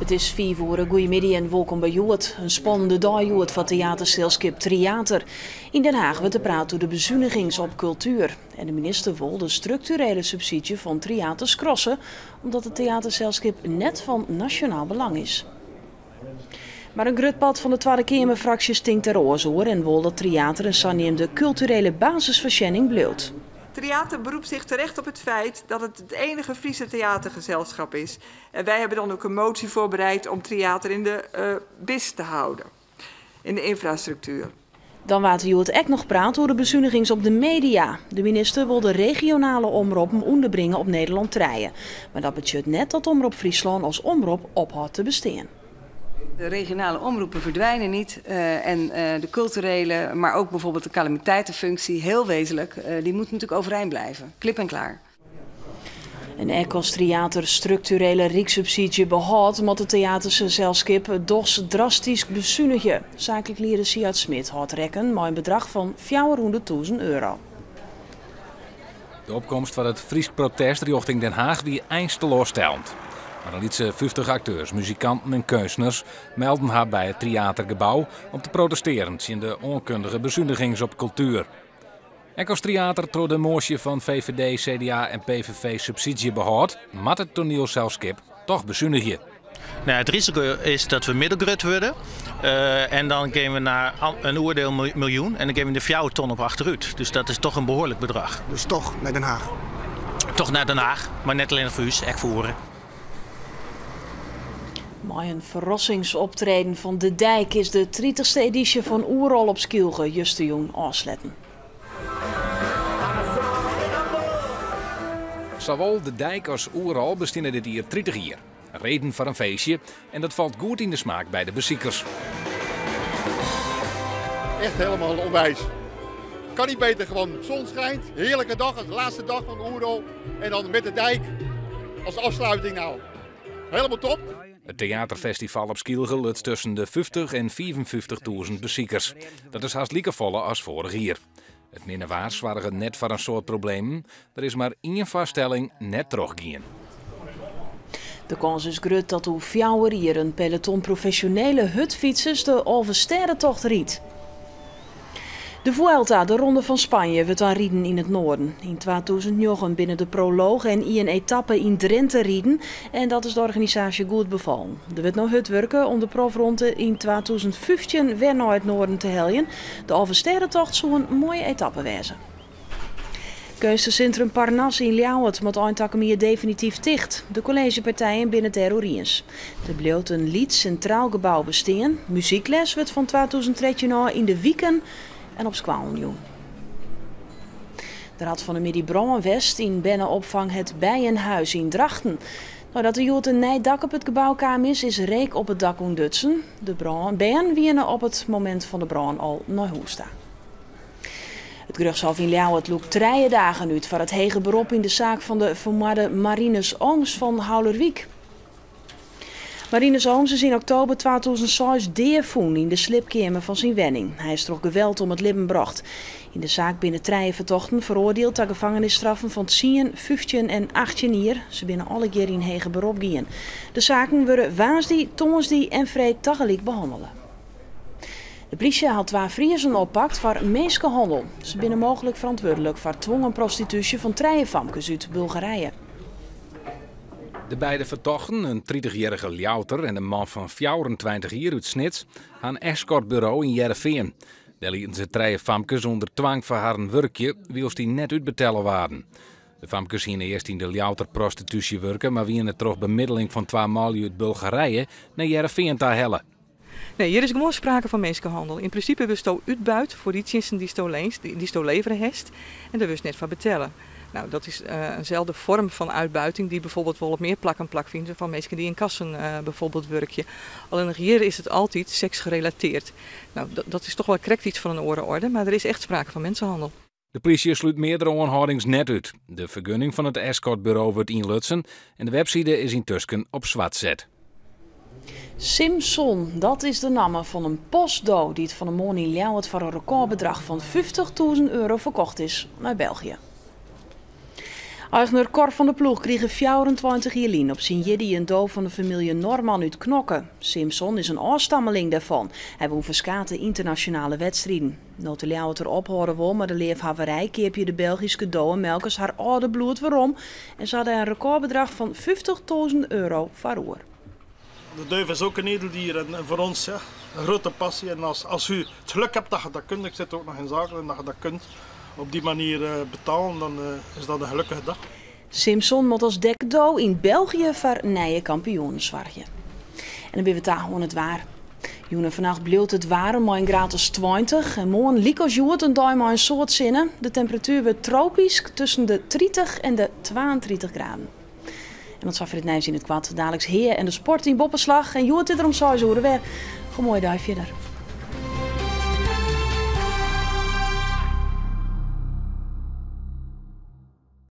It is fiif oere, goeiemiddei en wolkom by Hjoed. In spannende dei hjoed foar teaterselskip Tryater. Yn Den Haag wurdt der praat oer de besunigings op kultuer. En de minister wol de strukturele subsydzje fan Tryater skrasse, omdat it teaterselskip net fan nasjonaal belang is. Mar in grut part fan de Twadde Keamerfraksjes tinkt der oars oer en wol dat Tryater in saneamde kulturele basisfoarsjenning bliuwt. Tryater beroept zich terecht op het feit dat het het enige Friese theatergezelschap is. En wij hebben dan ook een motie voorbereid om Tryater in de BIS te houden, in de infrastructuur. Dan waard der hjoed ek noch praat oer de besunigings op de media. De minister wol de regionale omroppen ûnderbringe op Nederlân trije. Mar dat betsjut net dat Omrop Fryslân as omrop ophâldt te bestean. De regionale omroepen verdwijnen niet en de culturele, maar ook bijvoorbeeld de calamiteitenfunctie, heel wezenlijk, die moet natuurlijk overeind blijven. Klip en klaar. En ek as Tryater strukturele rykssubsydzje behâldt, moat it teaterselskip dochs drastysk besunigje. Saaklik lieder Siart Smit hâldt rekken mei in bedrach fan fjouwerhûnderttûzen euro. De opkomst foar it Frysk protest rjochting Den Haag wie eins teloarstellend. Mar in lytse 50 akteurs, muzikanten en keunstners melden har by it Tryatergebou om te protestearen tsjin de oankundige besunigings op kultuer. Ek as Tryater troch de moasje fan VVD, CDA en PVV subsydzje behâldt, moat it toanielselskip toch besunigje. Nou, it risiko is dat we middelgrut wurde en dan gean we nei in oardel miljoen en dan gean we der 4 ton op achterút. Dus dat is toch in behoarlik bedrach. Dus toch nei Den Haag? Toch nei Den Haag, mar net allinnich foar ús, ek foar oaren. Mei in ferrassingsoptreden fan De Dijk is de tritichste edysje fan Oerol op Skylge justerjûn ôfsletten. Sawol De Dijk as Oerol besteane dit jier 30 jier. Reden foar in feestje en dat falt goed yn de smaak by de besikers. Echt helemaal onwijs. Kan niet beter, gewoon zon schijnt, heerlijke dag, de laatste dag van Oerol. En dan met de dijk als afsluiting nou. Helemaal top. It teaterfestival op Skylge luts tusken de 50 en 55.000 besikers. Dat is hast likefolle as foarich jier. It minne waar soarge net foar in soad problemen. Der is mar ien foarstelling net trochgien. De kâns is grut dat oer 4 jier in peloton profesjonele hurdfytsers de Alvestêdetocht rydt. De Vuelta, de Ronde fan Spanje, wurdt dan riden yn it Noarden. Yn 2009 binne de prolooch en ien etappe yn Drinte riden en dat is de organisaasje goed befallen. Der wurdt no hurd wurke om de profronde yn 2015 wer nei it Noarden te heljen. De Alvestêdetocht soe in moaie etappe wêze. Keunstesintrum Parnas yn Ljouwert moat ein takom jier definityf ticht. De kolleezjepartijen binne it dêroer iens. Der bliuwt in lyts sintraal gebou bestean. Muzykles wurdt fan 2013 ôf yn de wiken en op skoallen jûn. Der hat fan 'e middei brân west yn berneopfang Het Bijenhuis yn Drachten. Neidat der hjoed in nij dak op it gebou kaam is, is reek op it dak ûntdutsen. De bern wiene op it momint fan de brân al nei hûs ta. It gerjochtshôf yn Ljouwert lûkt 3 dagen út foar it hege berop yn de saak fan de fermoarde Marinus Ooms fan Haulerwyk. Marinus Ooms is yn oktober 2006 dea fûn yn de sliepkeamer fan syn wenning. Hy is troch geweld om it libben brocht. Yn de saak binne 3 fertochten feroardield ta gefangenisstraffen fan 10, 15 en 18 jier. Se binne allegear yn heger berop gien. De saken wurde woansdei, tongersdei en freed tagelyk behannele. De plysje hat 2 Friezen oppakt foar minskehannel. Se binne mooglik ferantwurdlik foar twongen prostitúsje fan 3 famkes út Bulgarije. De beide fertochten, in tritichjierrige Ljouwerter en in man fan 24 jier út Snits, ha in escortburo yn Hearrenfean. Dêr lieten se 3 famkes ûnder twang foar harren wurkje, wylst dy net útbetelle waarden. De famkes hiene earst yn de Ljouwerter prostitúsje wurke, mar wiene troch bemiddeling fan 2 manlju út Bulgarije nei Hearrenfean ta helle. Nee, hjir is gewoan sprake fan minskehannel. Yn prinsipe wurdsto útbuit foar dy tsjinsten dy'tsto leenst, dy'tsto levere hast, en dêr wurdst net foar betelle. Nou, dat is inselde foarm fan uitbuiting dy't bijvoorbeeld wol op mear plakken plakfynt fan minsken dy't yn kassen bijvoorbeeld wurkje. Allinnich hjir is it altyd seksgerelateerd. Nou, dat is toch wel krekt iets fan in oare orde, mar der is echt sprake fan mensenhandel. De plysje slút meardere oanhâldings net út. De fergunning fan it escortburo wurdt ynlutsen en de webside is yntusken op swart set. Simson, dat is de namme fan in postdo dy't fan 'e moarn yn Ljouwert foar in rekôrbedrach fan 50.000 euro ferkocht is nei België. Eigner Cor van der Ploeg krige 24 jier lyn op syn jierdei in do fan de famylje Norman út Knokke. Simpson is in ôfstammeling dêrfan. Hy wûn ferskate ynternasjonale wedstriden. No't de Ljouwerter ophâlde wol mei de leafhawwerij keapje de Belgyske dowemelkers har âlde bloed werom en se ha dêr in rekôrbedrach fan 50.000 euro foar oer. De duif is ook een edeldier en voor ons, ja, een grote passie. En als u het geluk hebt dat je dat kunt, ik zit ook nog in zaken, en dat je dat kunt op die manier betalen, dan is dat een gelukkige dag. Simpson moat as dekdo yn België foar nije kampioenen soargje. En dan binne we ta oan it waar. Jûn en fannacht bliuwt it waarm mei in graad as 20 en moarn lykas hjoed in dei mei in soad sinne. De temperatuer wurdt tropysk tusken de 30 en de 32 graden. En dat safier it nijs yn it koart. Daliks Hea en de sport yn Boppeslach. En hjoed is der om 6 oere wer. Goeiemoarn dei fierder.